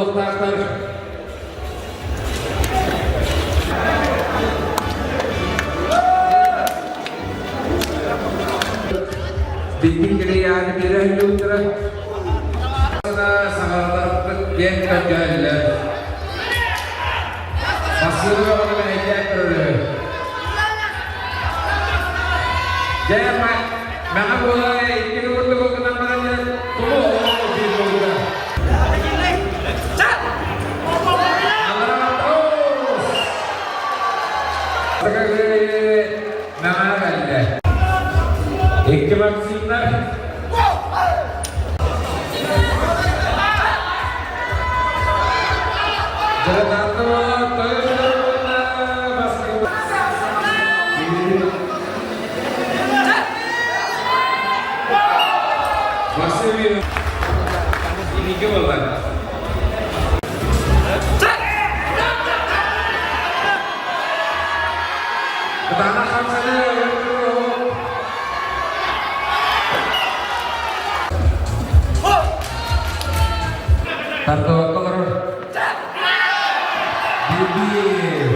буолуохтаахтар. Билгин кириyaаны биэрэ үһүлүктэрэ саҥардарбыт диэн көрдөһөллөр. Массыына бөҕөнү мэһэйдээн көрөрө. Дьэ, мэҕэ буолан иккини курдук гынан баран тугу оҕо биир буолбута. Мэҕэ кэллэ. Икки Максимнар Кытаанах хамсаныы Тардыбакка олорор. Биир-биир.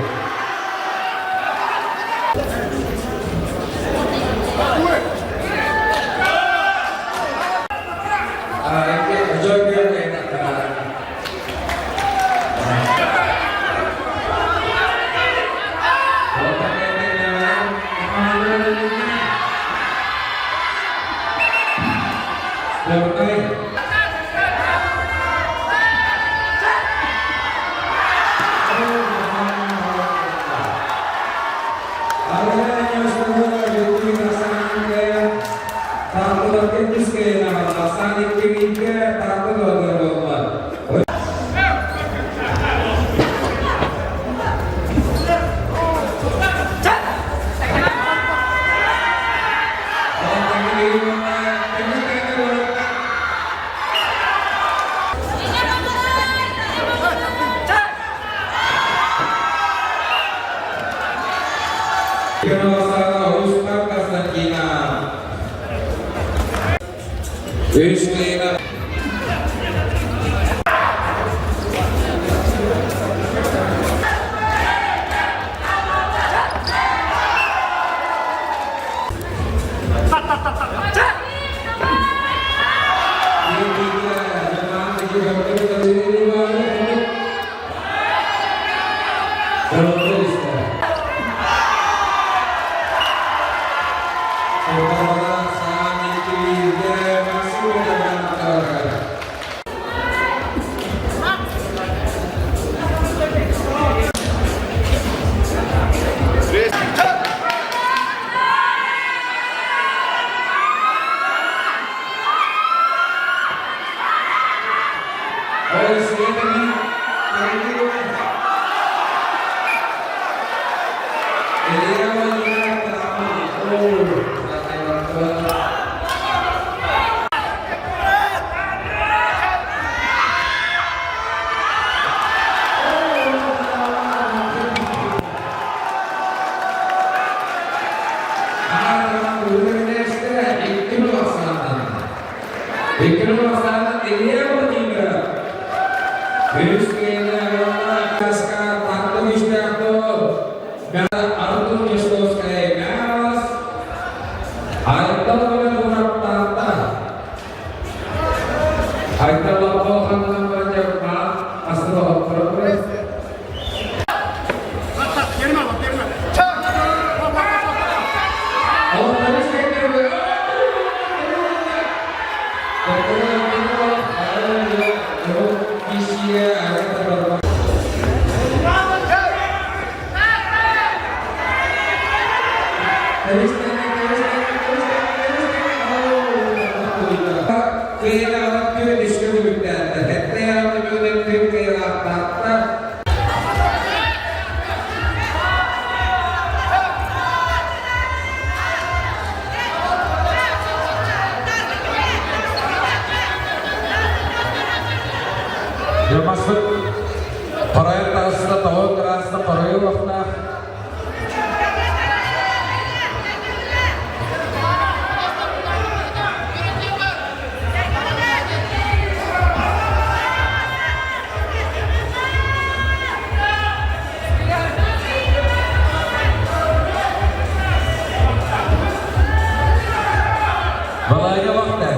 Спортный. Үс кыайыыга Парайын таҕыста, тоҕо кырааста парайы уохтаах. Балайга бахта.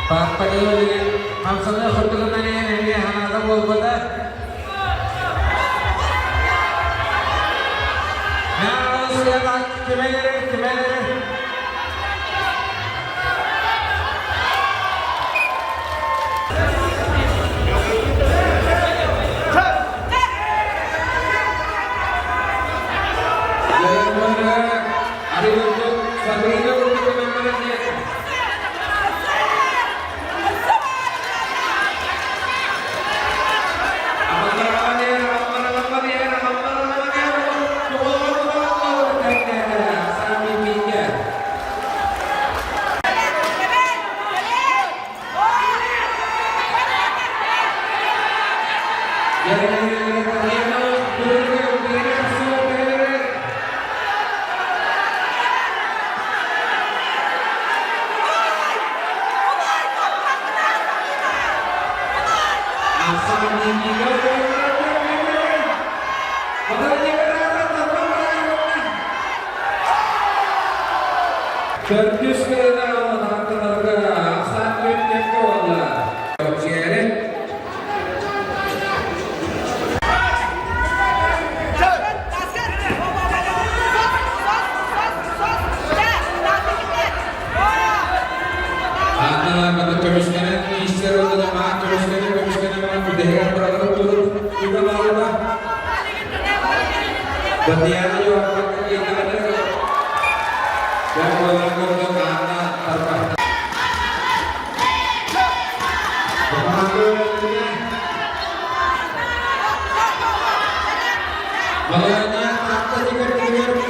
Таатта кэлэн хамсаныы курдугунан эмиэ ханаата буолбата. Кимэлэри, кимэлэри. Төрдүс кыайыылар уонна ахсаан күөн буолла. Чиэри. Аана көмүскэнэн иистэр уонна маах көмүскэнэн көмүскэнэн баран бүтэһигэр быраҕырып турur түгэ баалла. Татьяна Ивановна Аана тарбахта. Балайна таатта тигэр тигэр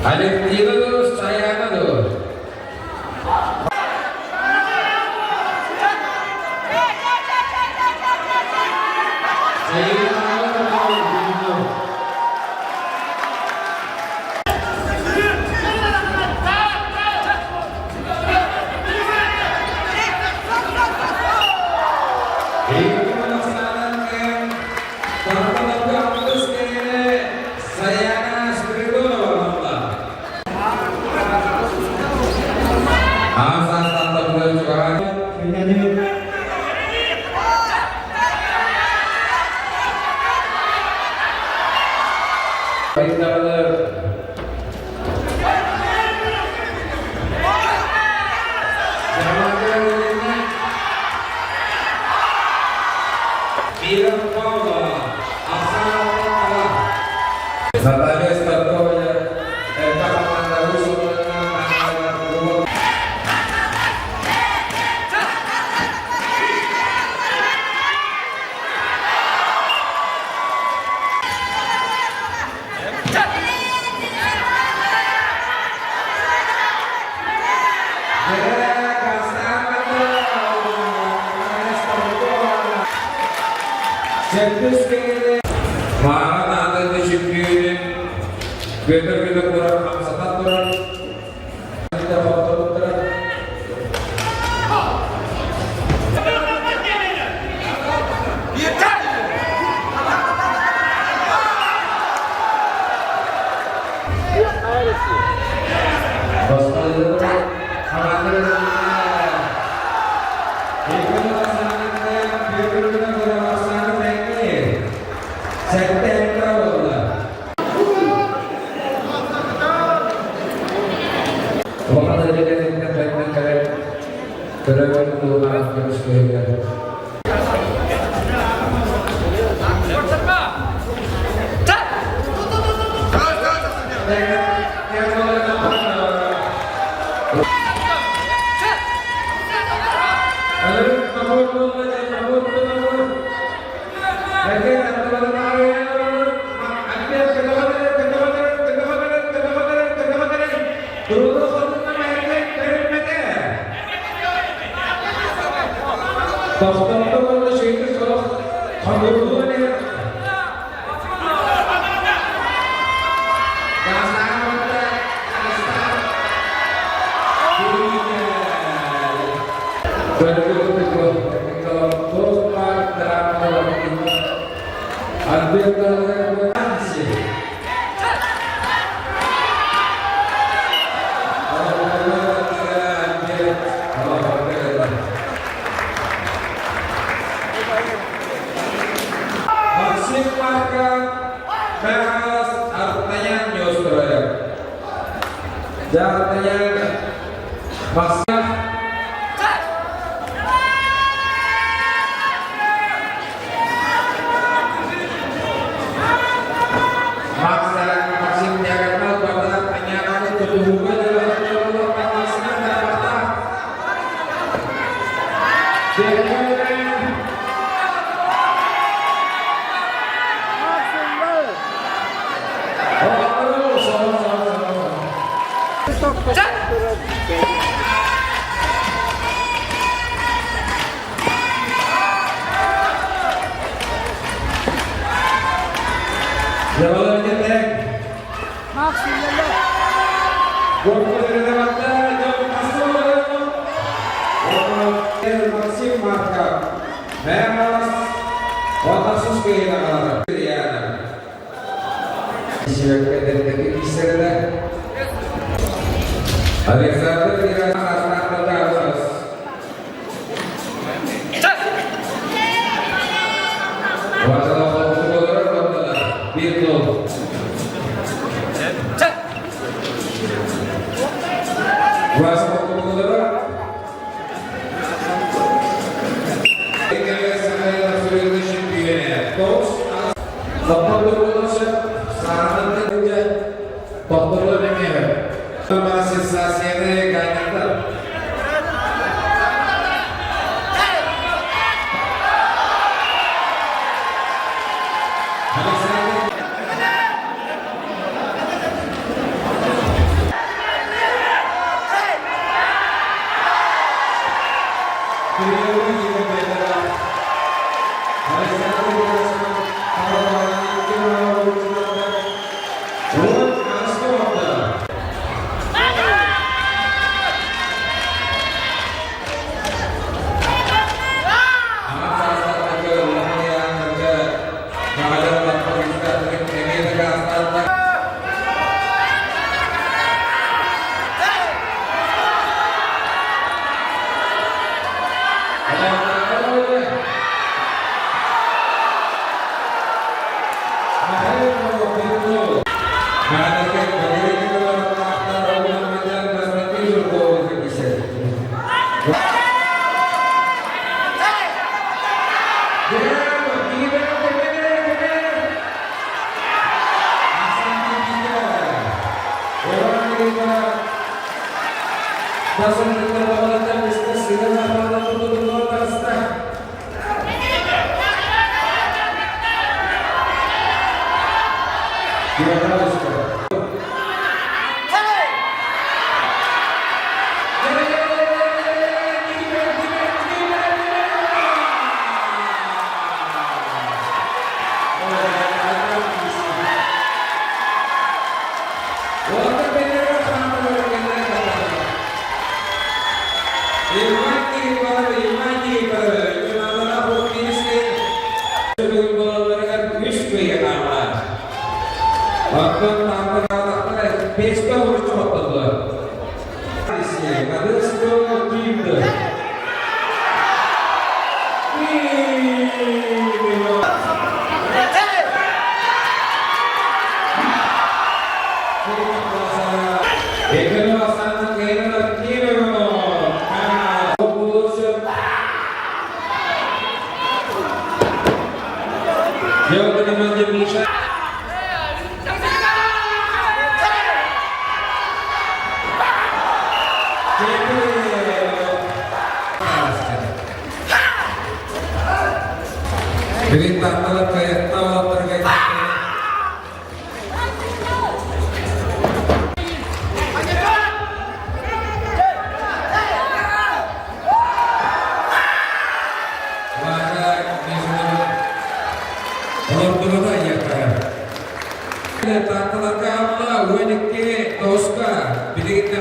Алевтина ду, Саяна ду. Сэттис кэҥэлэ Мааҕын аатын чөмпүйүөнүн Петр Винокуров хамсатан турар. Улахан үлэлэриттэн бэрдэн кэлэн төрөөбүт улууһа көмүскүһүгэр. Максим Марка Михайлов Артаян Неустроев. Артаян Максим Максим Диагонал Богдан Анянаны тутуһууга Максим Марков, Мэмос, Александр Герасимов. Bir Билин тарталар кайыкта олоттор Таатталарга аалла 12 тоска билигин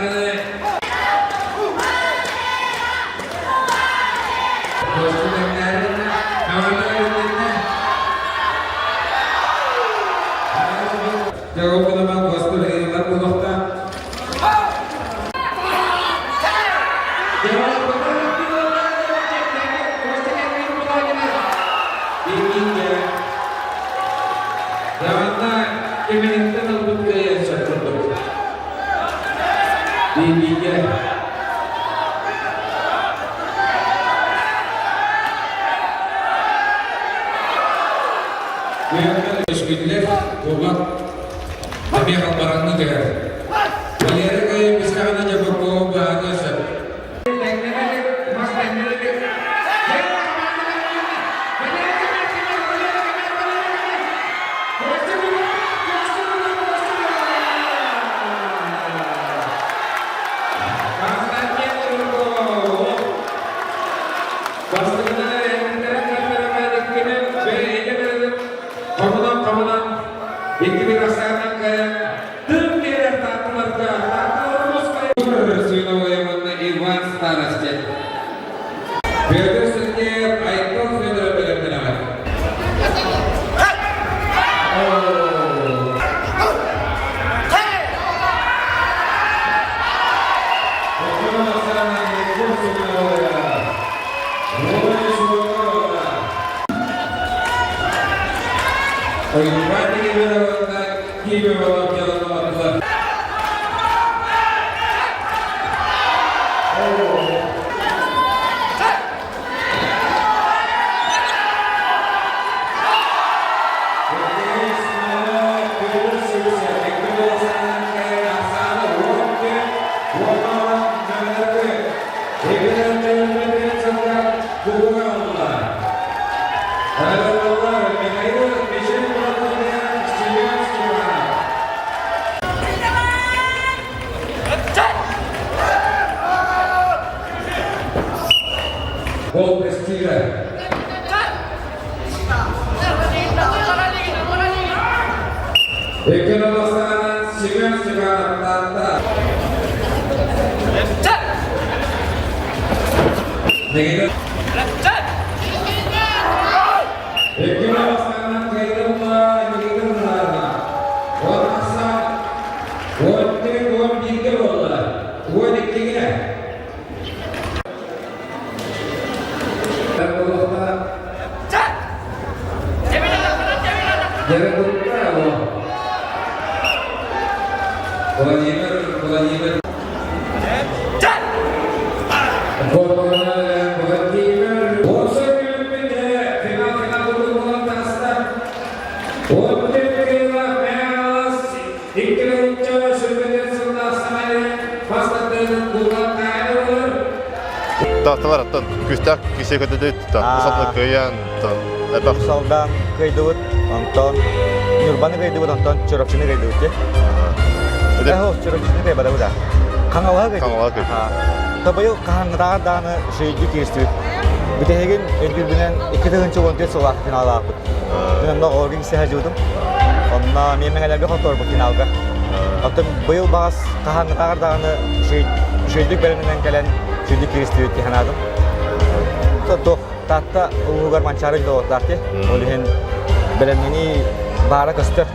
Көскүллэр куобах эмиэ халбараҥны түһэр. Валера кыайан бистэҕинэ Дьобокуоҕу быһаарыа сөп. Хомунан-хомунан, иккибит ахсаанынан кайан, тым биэрэр таатталарга, таатталарымыз Сыновой Иван Старостин. Петр Сергеев, Айтал Федоров бэлэмнэнэҕит. Гол престижа. Екені бастаған Семен Степанов Таатта. Екені бастаған Кайрымла Никитовна. Ортасы 11-11 болды. 12-ге. Владимир Владимир Владимир Таатталар аттан күүстээх кисе көтөдөйт усалда кыайан элбэх Усалдан кыайдыбыт, онтон Ньурбаны кыайдыбыт, онтон Чурапчыны кыайдыбыт дии. Эһо, Чурапчыны кыайбатабыт а. Хаҥалаһа кыайдыбыт. Хаҥалаһа кыайдыбыт. Табайыл хаһаҥҥытааҕар даҕаны шейди киирстибит. Бүтэһигин өйдүүрбүнэн 2014 сыллаах финаллаахпыт. Мин онно оҕолорго киирсэ сылдьыбытым. Онно эмиэ мэҥэлэргэ хотторбут финалга. Оттон быйыл баҕас хаһааҥҥытааҕар даҕаны үчүгэйдик бэлэмнэнэн кэлэн үчүгэйдик кииристибит дии санаатым. Туох Таатта улууһугар Манчаары дьолуоттаах дии. Ол иһин бэлэмнэнии баара көстөр.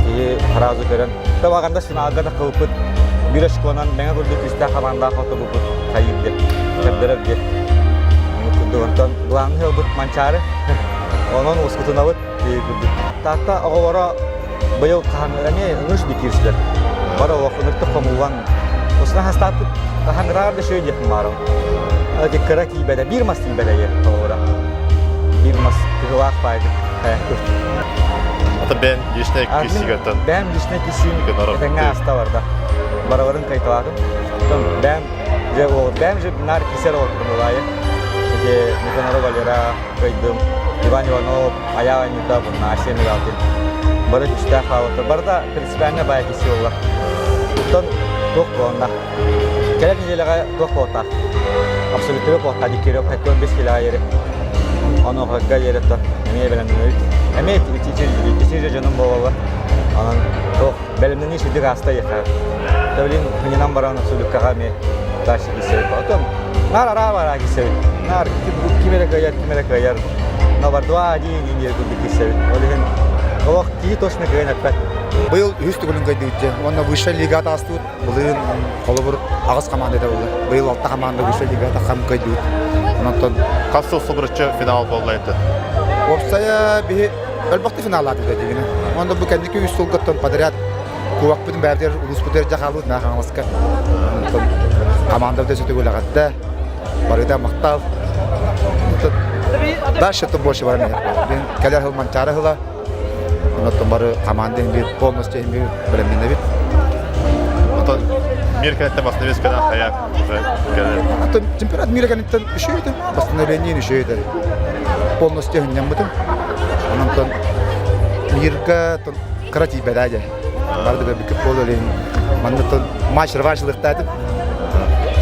Киһи сразу көрөн. Табаҕанда финалга да кылпыт биир очконан мэҥэ курдук күүстээх хамаандаах отобуппут хайыыр диэн, көрдөрөр диэн. Курдук онтон главный ылбыт Манчаары. Онон уоскутунабыт киһи курдук. Таатта оҕолоро быйыл хаһан эмиэ ыныш киирсилэр. Бары олох ыныртык хомуллан Усна хастааппыт хаһан да шөй диэхпин баарым. Ити кыра тиийбэтэ, биир мас тиийбэтэ ийэ холобура. Биир мас кыһылаах баайдык хайахпыт. Ата бэйэм личнэй киссигертан. Бэйэм личнэй киссиим этэҥҥэ ааста барда. Барыларын кайталаатым. Оттон бэйэм же бэйэм же наар кисер олордум улаайы. Ити Никонору Валера кыйдым, Иван Иванов, Аял Анита, Асия Мигалкин. Бары күстээх хаалыттар. Барыта принципиально баай киси буолла. Оттон туох буолла? Кэлэр неделяҕа туох буолтаах? Абсолютно буолтаах диккириок 75 килоҕа ери. Онуохага ереттон эмиэ бэлэмнэнэбит. Эмиэ ити дьонум буолаллар. Онон туох бэлэмнэнии сүдүк ааста яха. Төвлин хынынан баран абсолюткаҕа эмиэ дальше киссэбит. Потом наар араа бараа киссэбит. Наар ким эрэ кыайар, ким эрэ кыайар. Но два один диэн курдук киссэбит. Ол иһин олох киһи точно кыайан эппэт. Быйыл үһүс төгүлүн кыайдыбыт дьэ. Уонна высшая лига таастыбыт. Былырыын холобур аҕыс команда этэ буолла. Быйыл алта команда высшая лига тахсан кыайдыбыт. Онтон Хас сыл субуруччу финал буолла это? Уопсайа биһи элбэхтэ финаллаатыбыт дигини. Онно бу кэнники үс сылгаттан подряд кубокпытын бэйэбитигэр улууспутугар дьэ хаалбыт Мэҥэ Хаҥаласка. Онтон командабыт өссө төгүл эҕэрдэ. Барыта махтал. Дальше то больше баран иһэр. Кэлэр сыл Манчаары сыла. Онтон бары команда иһин биир полностью иһин биир бэлэмнэнэбит. Оттон мир кэнниттэн восстановись кэнэ хайа уже кэлэр. Оттон чемпионат мира кэнниттэн үчүгэй восстановление үчүгэй полностью иһиннэммитим. Онтон мирга кыра тиийбэтэ дьэ. Бары да бүкүп буолу илин манна матч реванш ылыктаатым.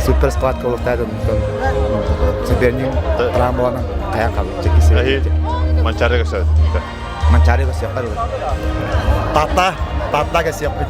Супер схватка ылыктаатым. Соперник травмаланан хайан қалды. Чеккisi. Манчары көсөт. Манчары көсөт. Тата, тата көсөппүт.